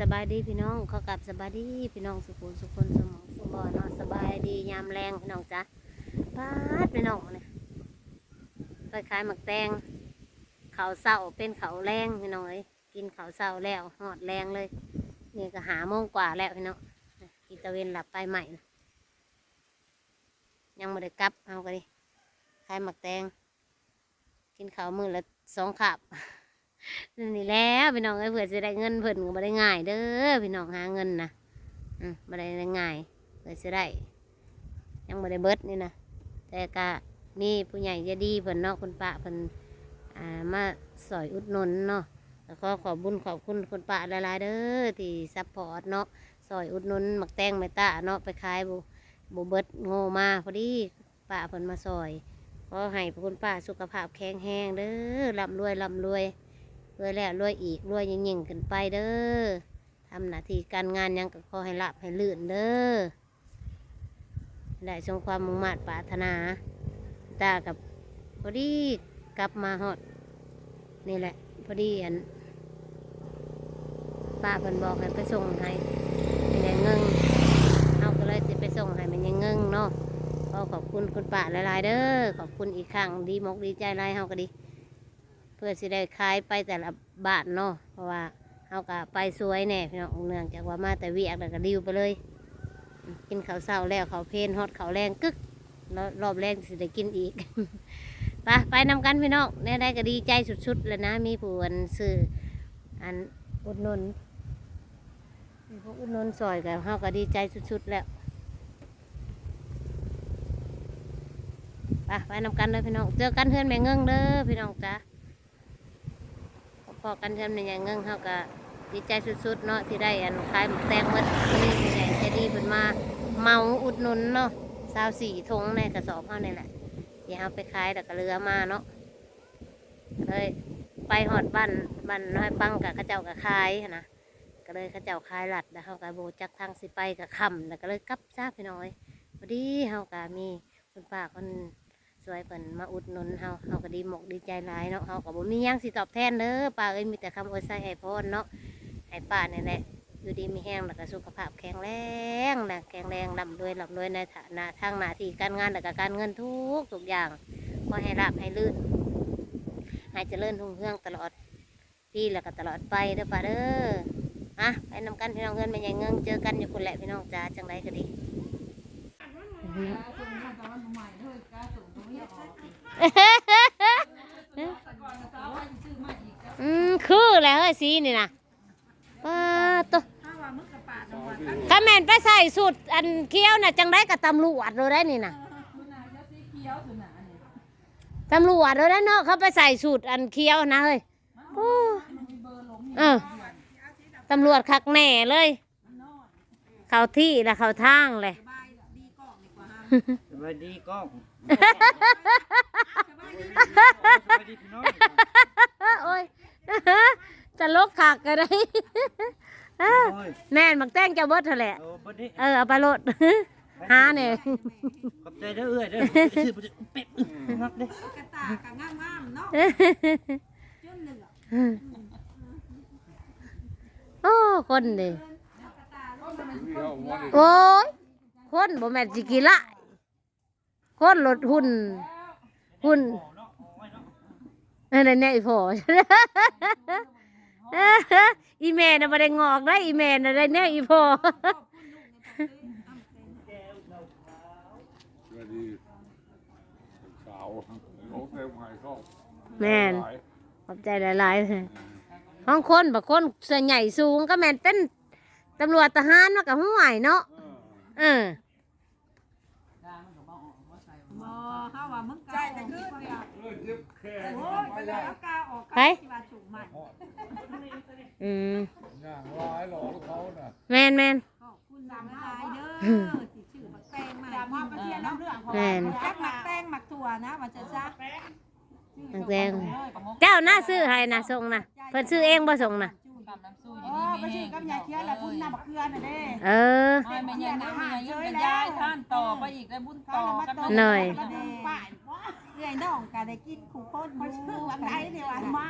ສະບາຍດີພີ່ນ້ອງ ຂໍກາບສະບາຍດີພີ່ນ້ອງສູ່ຜູ້ສູ່ຄົນ ສູ່ໝ່ອງສູ່ບ່ອນເນາະ. ສະບາຍດີຍາມແລງພີ່ນ້ອງຈ້າ. ປາດ ພີ່ນ້ອງ ນີ້ ໄປຂາຍໝາກແຕງ ເຂົ້າເຊົ້າເປັນເຂົ້າແລງພີ່ນ້ອງເອີຍ. ກິນເຂົ້າເຊົ້າແລ້ວຮອດແລງເລີຍ. ນີ້ກໍຫ້າໂມງກວ່າແລ້ວພີ່ນ້ອງ. ກິນຕາເວັນຫຼັບໄປໃໝ່ ຍັງບໍ່ໄດ້ກັບ. ເຮົາກໍດີ ຂາຍໝາກແຕງ ກິນເຂົ້າມື້ລະສອງຄາບ. ນີ້ແຫຼະພີ່ນ້ອງເອີຍ ເພື່ອຊິໄດ້ເງິນເພິ່ນກໍບໍ່ໄດ້ງ່າຍເດີພີ່ນ້ອງ ຫາເງິນນະ ອື ບໍ່ໄດ້ງ່າຍ ເພື່ອຊິໄດ້ ຍັງບໍ່ໄດ້ເບິດນີ້ນະ. ແຕ່ກະມີຜູ້ໃຫຍ່ໃຈດີເພິ່ນເນາະ ຄຸນປ້າເພິ່ນ ອ່າ ມາຊ່ອຍອຸດໜູນເນາະ. ກໍຂໍຂອບບຸນຂອບຄຸນຄຸນປ້າຫຼາຍໆເດີ ທີ່ຊັບພອດເນາະ ຊ່ອຍອຸດໜູນໝາກແຕງແມ່ຕາເນາະ. ໄປຂາຍບໍ່ ບໍ່ເບິດ ໂງ່ມາພໍດີ ປ້າເພິ່ນມາຊ່ອຍ. ຂໍໃຫ້ຄຸນປ້າສຸຂະພາບແຂງແຮງເດີ ລ່ຳລວຍ ລ່ຳລວຍ ລວຍແລ້ວລວຍອີກ ລວຍຍິ່ງໆຂຶ້ນໄປເດີ. ທຳໜ້າທີ່ການງານຫຍັງກໍຂໍໃຫ້ລາບໃຫ້ລື່ນເດີ ໄດ້ສົມຄວາມມຸ່ງມາດປາດຖະໜາ. ຕາກັບພໍດີກັບມາຮອດນີ້ແຫຼະ ພໍດີອັນ ປ້າເພິ່ນບອກໃຫ້ໄປສົ່ງໃຫ້ແມ່ໃຫຍ່ເງິງ ເຮົາກໍເລີຍຊິໄປສົ່ງໃຫ້ແມ່ໃຫຍ່ເງິງເນາະ. ຂໍຂອບຄຸນຄຸນປ້າຫຼາຍໆເດີ ຂອບຄຸນອີກຄັ້ງ ດີມົກດີໃຈຫຼາຍ. ເຮົາກໍດີ ເພື່ອຊິໄດ້ຂາຍໄປແຕ່ລະບ້ານເນາະ ເພາະວ່າເຮົາກໍໄປສວຍແດ່ພີ່ນ້ອງ ເນື່ອງຈາກວ່າມາແຕ່ວຽກແລ້ວກໍດິວໄປເລີຍ. ກິນເຂົ້າເຊົ້າແລ້ວ ເຂົ້າເພນ ຮອດເຂົ້າແລງ ກຶກ ລອບແລງຊິໄດ້ກິນອີກ. ໄປ ໄປນຳກັນພີ່ນ້ອງ. ແນວໃດກໍດີໃຈສຸດໆແລ້ວນະ ມີຜູ້ອັນຊື້ອັນອຸດໜູນ ມີຜູ້ອຸດໜູນຊ່ອຍກໍ ເຮົາກໍດີໃຈສຸດໆແລ້ວ. ໄປ ໄປນຳກັນເດີພີ່ນ້ອງ ເຈີກັນເຮືອນແມ່ເງິງເດີພີ່ນ້ອງຈ້າ. ພໍ້ກັນເຮືອນແມ່ໃຫຍ່ເງິງ ເຮົາກະດີໃຈສຸດໆເນາະ ທີ່ໄດ້ອັນຂາຍໝາກແຕງໝົດ. ມີຜູ້ໃຫຍ່ໃຈດີເພິ່ນມາເໝົາອຸດໜູນເນາະ ຊາວສີ່ຖົງໃນກະສອບເຮົານີ້ແຫຼະ ທີ່ເຮົາໄປຂາຍແລ້ວກະເຫຼືອມາເນາະ. ເລີຍໄປຮອດບ້ານ ບ້ານນ້ອຍປັງກະເຂົາເຈົ້າກະຂາຍຫັ້ນນະ ກະເລີຍເຂົາເຈົ້າຂາຍລັດ ແລ້ວເຮົາກະບໍ່ຈັກທາງຊິໄປ ກະຄ່ຳ ແລ້ວກະເລີຍກັບຊະພີ່ນ້ອງເອີຍ. ພໍດີເຮົາກະມີ ຄຸນປ້າຄົນຊ່ວຍເພິ່ນມາອຸດໜູນເຮົາ ເຮົາກໍດີມົກດີໃຈຫຼາຍເນາະ. ເຮົາກໍບໍ່ມີຫຍັງຊິຕອບແທນເດີປ້າເອີຍ ມີແຕ່ຄຳອວຍໄຊໃຫ້ພອນເນາະ ໃຫ້ປ້ານີ້ແຫຼະ ຢູ່ດີມີແຮງ ແລ້ວກໍສຸຂະພາບແຂງແຮງ ແຂງແຮງ ລ່ຳລວຍ ລ່ຳລວຍໃນຖານະທາງໜ້າທີ່ການງານ ແລ້ວກໍການເງິນທຸກ ທຸກຢ່າງ. ຂໍໃຫ້ລາບໃຫ້ລື່ນ ໃຫ້ຈະເລີນຮຸ່ງເຮືອງຕະຫຼອດ ປີ ແລ້ວກໍຕະຫຼອດໄປເດີປ້າເດີ. ມາ ໄປນຳກັນພີ່ນ້ອງ ເຮືອນແມ່ໃຫຍ່ເງິງ ເຈີກັນຢູ່ພຸ້ນແຫຼະພີ່ນ້ອງຈ້າ. ຈັ່ງໃດກໍດີ ອືມ ຄືແຫຼະເຮີ້ຍ ສີນີ້ນະ ປາໂຕ. ຄັນແມ່ນໄປໃສ່ຊຸດອັນຂຽວນະ ຈັ່ງໃດກໍຕຳຫຼວດໂລດໄດ໋ນີ້ນະ ຕຳຫຼວດໂລດໄດ໋ເນາະ ເຂົາໄປໃສ່ຊຸດອັນຂຽວນະເຮີ້ຍ. ໂອ້ ເອີ ຕຳຫຼວດຄັກແນ່ເລີຍ ເຂົ້າທີ່ລະ ເຂົ້າທາງແຫຼະ. ສະບາຍດີກ້ອງ ສະບາຍດີພີ່ນ້ອງ ໂອ້ຍ ຕະຫຼົກຄັກກໍໄດ້. ໂອ້ຍ ແມ່ນ ໝາກແຕງເຈົ້າເບິດຫັ້ນແຫຼະ ເອີ ເບິດນີ້ ເອີ ເອົາໄປໂລດ ຫາແດ່. ຂອບໃຈເດີເອື້ອຍເດີ ຊື້ໄປເປັບ ອື ນັບເດ້ ກະຕາກະງາມໆເນາະ ຈົນເຫຼືອ. ໂອ້ ຄົນນີ້ ໂອ້ຍ ຄົນບໍ່ແມ່ນຊິຂີ້ລ້າຍ ຄົນລົດຫຸ່ນ ຫຸ່ນ ອັນນັ້ນແນວອີ່ພໍ່ ອີ່ແມ່ນະບໍ່ໄດ້ງອກໄດ໋ ອີ່ແມ່ນະໄດ້ແນວອີ່ພໍ່. ສະບາຍດີ ສາວ ໂອເຄ ໃຫ້ເຂົ້າ ແມ່ນ ຫຼາຍ ຂອບໃຈຫຼາຍໆ. ຂອງຄົນ ບາງຄົນສ່ວນໃຫຍ່ສູງ ກໍແມ່ນເປັນຕຳຫຼວດທະຫານ ມັນກໍຫ້ວຍເນາະ ເອີ ເອີ. ບໍ່ ເຮົາວ່າມຶງກາອອກດີກວ່າ ເອີ ເຈັບແຂນ ໂອ້ຍ ເວລາເຮົາກາອອກ ໃຜ ເຂົາຊິວ່າສູງໃໝ່ ອືມ ຍ່າງຫຼາຍຫຼໍ່ເຂົານະ ແມ່ນໆ. ຂອບຄຸນຫຼາຍໆເດີ ທີ່ຊື້ໝາກແຕງມາໃຫ້ກິນເນາະ ແມ່ນ ຈັກໝາກແຕງໝາກຖົ່ວນະ ວ່າຊັ້ນຊະ ໝາກແຕງ ເຈົ້ານະຊື້ໃຫ້ນະ ສົ່ງນະ ເພິ່ນຊື້ເອງບໍ່ ສົ່ງນະ ເອີ ໄປຊື້ກັບຍາຍຂຽນລະ ບຸນນຳບັກເກືອນະເດ້ ເອີ ໃຫ້ແມ່ຍາຍນຳ ແມ່ຍາຍເງິນກັບຍາຍທ່ານຕໍ່ໄປອີກ ໄດ້ບຸນຕໍ່ກັນເນາະ ເອື້ອຍນ້ອງກະໄດ້ກິນຄູ່ຄົນຢູ່ ອັນໃດນີ້ວ່າມາ.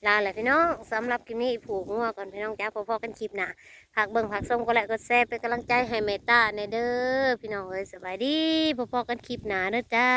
ລາແຫຼະພີ່ນ້ອງ, ສຳລັບຄລິບນີ້ຜູກງົວກ່ອນພີ່ນ້ອງຈ້າ, ພໍ້ໆກັນຄລິບໜ້າ. ຝາກເບິ່ງຝາກຊົມ ກົດໄລກົດແຊ ເປັນກຳລັງໃຈໃຫ້ແມ່ຕ້າແດ່ເດີພີ່ນ້ອງເອີຍ. ສະບາຍດີ, ພໍ້ໆກັນຄລິບໜ້າເດີຈ້າ.